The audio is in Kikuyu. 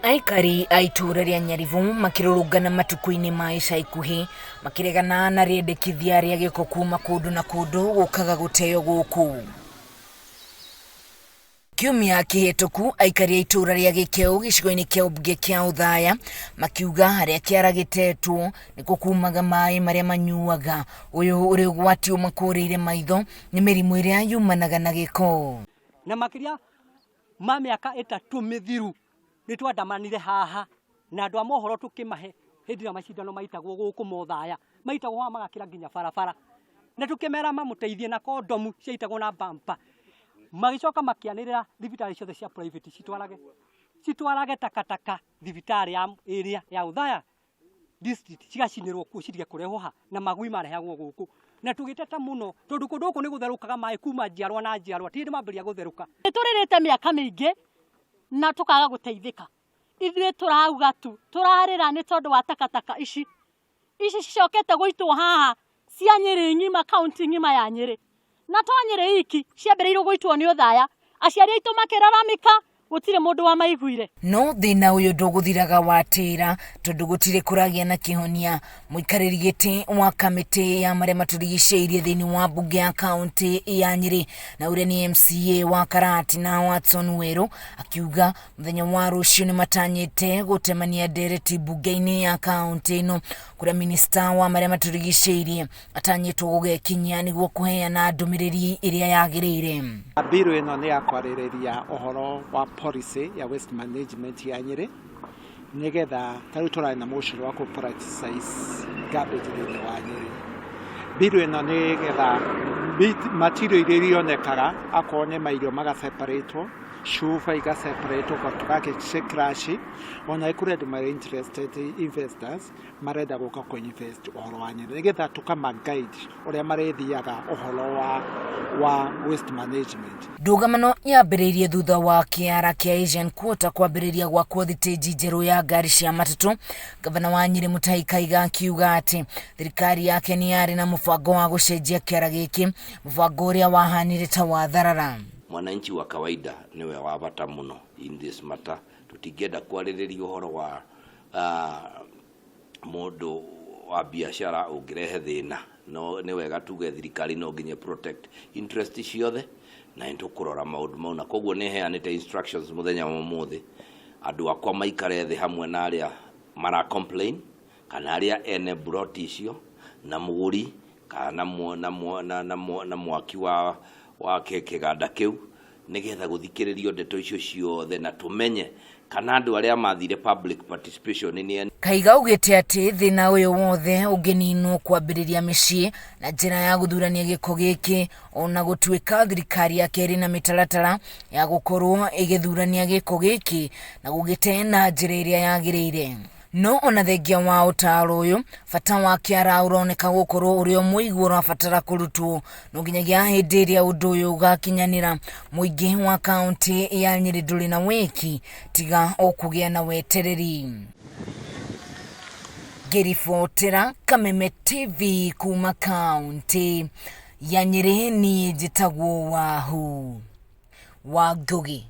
Aikari a itũũra rĩa Nyaribo makĩrũrũngana matukũ-inĩ ma ica ikuhĩ makĩregana na rĩendekithia rĩa gĩko kuma kũndũ na kũndũ gũkaga gũteo gũkũ. Kiumia kĩhĩtũku aikari a itũũra rĩa Gĩkeu gĩcigo-inĩ kĩa ũmbunge kĩa Othaya makiuga harĩa kĩara gĩtetwo nĩkuo kumaga maĩ marĩa manyuaga. Ũyũ ũrĩ ũgwati ũmakũrĩire maitho nĩ mĩrimũ ĩrĩa yumanaga na gĩko. Na makĩria ma mĩaka ĩtatũ mĩthiru nĩ twandamanire haha na andũ a mohoro tũkĩmahe hĩndĩ ĩrĩa macindano maitagwo gũkũ Mothaya, maitagwo haha magakĩra nginya barabara, na tũkĩmera mamũteithie na kondomu ciaitagwo na bumper. Magĩcoka makĩanĩrĩra thibitarĩ ciothe cia private citwarage citwarage takataka thibitarĩ ya ĩrĩa ya Othaya district cigacinĩrwo kuo citige kũrehwo ha na magui marehagwo gũkũ na tũgĩteta mũno tondũ kũndũ gũkũ nĩ gũtherũkaga maĩ kuma njiarwa na njiarwa ti hĩndĩ mambĩrĩria gũtherũka. Nĩ tũrĩrĩte mĩaka mĩingĩ na tũkaga gũteithĩka. Ithuĩ tũrauga tu tũrarĩra nĩ tondũ wa takataka ici. Ici cicokete gũitwo haha cia Nyĩrĩ ng'ima, kaũntĩ ng'ima ya Nyĩrĩ. Na to Nyĩrĩ iki, ciambĩrĩirio gũitwo nĩ Othaya. Aciari aitũ makĩraramĩka, gũtirĩ mũndũ wamaiguire. No thĩna ũyũ ndũgũthiraga watĩra tondũ gũtirĩ kũragĩa na kĩhonia. Mũikarĩri gĩtĩ wa kamĩtĩ ya marĩa matũrigicĩirie thĩinĩ wa mbunge ya kaũntĩ ya Nyĩrĩ na ũrĩa nĩ MCA wa Karatina Watson Werũ akiuga Mũthenya wa rũciũ nĩ matanyĩte gũtemania ndereti mbunge-inĩ ya kaũntĩ ĩno kũrĩa minista wa marĩa matũrigicĩirie atanyĩtwo gũgekinyia nĩguo kũheana ndũmĩrĩri ĩrĩa yagĩrĩire. Bill ĩno nĩ ya kwarĩrĩria ũhoro wa policy ya waste management ya Nyĩrĩ nĩgetha ta rĩu tũrarĩ na motion wa kũ politicize garbage thĩinĩ wa Nyĩrĩ. Bill ĩno nĩgetha material iria irionekaga akorwo nĩ mairio maga separate wo cuba iga separate tũgakĩ crash ona kũrĩ andũ marĩ interested investors marenda gũka kũ invest ũhoro wa Nyĩrĩ nĩgetha tũkama guide ũrĩa marĩthiaga ũhoro wa wa waste management. Ndũgamano yambĩrĩirie thutha wa kĩara kĩa Asian Quarter kwambĩrĩria gwakwo thitĩnji njerũ ya ngari cia matatũ. Gavana wa Nyĩrĩ Mutahi Kaiga akiuga atĩ thirikari yake nĩ yarĩ na mũbango wa gũcenjia kĩara gĩkĩ, mũbango ũrĩa wahanire ta watharara. Mwananchi wa kawaida niwe wa bata muno in this matter. Tutingĩenda kwarĩrĩria ũhoro wa mũndũ wa biacara ũngĩrehe thĩna. No nĩ wega tuge thirikari no nginya protect interest ciothe na nĩ tũkũrora maũndũ mau, na koguo nĩ heanĩte instructions mũthenya wa ũmũthĩ andũ akwa maikare thĩ hamwe na arĩa mara complain kana arĩa ene mburoti icio na mũgũri kana na, na, na, na, na mwaki wa, wa kĩganda kĩu nĩgetha gũthikĩrĩrio ndeto icio ciothe na tũmenye kana andũ arĩa mathire public participation nĩ. Kaiga augĩte atĩ thĩna ũyũ wothe ũngĩninwo kwambĩrĩria mĩciĩ na njĩra ya gũthurania gĩko gĩkĩ ona gũtuĩka thirikari yake ĩrĩ na mĩtaratara ya gũkorwo ĩgĩthurania gĩko gĩkĩ na gũgĩte na njĩra ĩrĩa yagĩrĩire. No ona thengia wa ũtaaro ũyũ, bata wa kĩara ũroneka gũkorwo ũrĩ o mũigua ũrabatara kũrutwo. No nginyagia hĩndĩ ĩrĩa ũndũ ũyũ ũgakinyanĩra, mũingĩ wa kaũntĩ ya Nyĩrĩ ndũrĩ na wĩki tiga o kũgĩa na wetereri. Ngĩribotera Kameme TV kuma kaũntĩ ya Nyĩrĩ, niĩ njĩtagwo Wahu wa Ngũgĩ.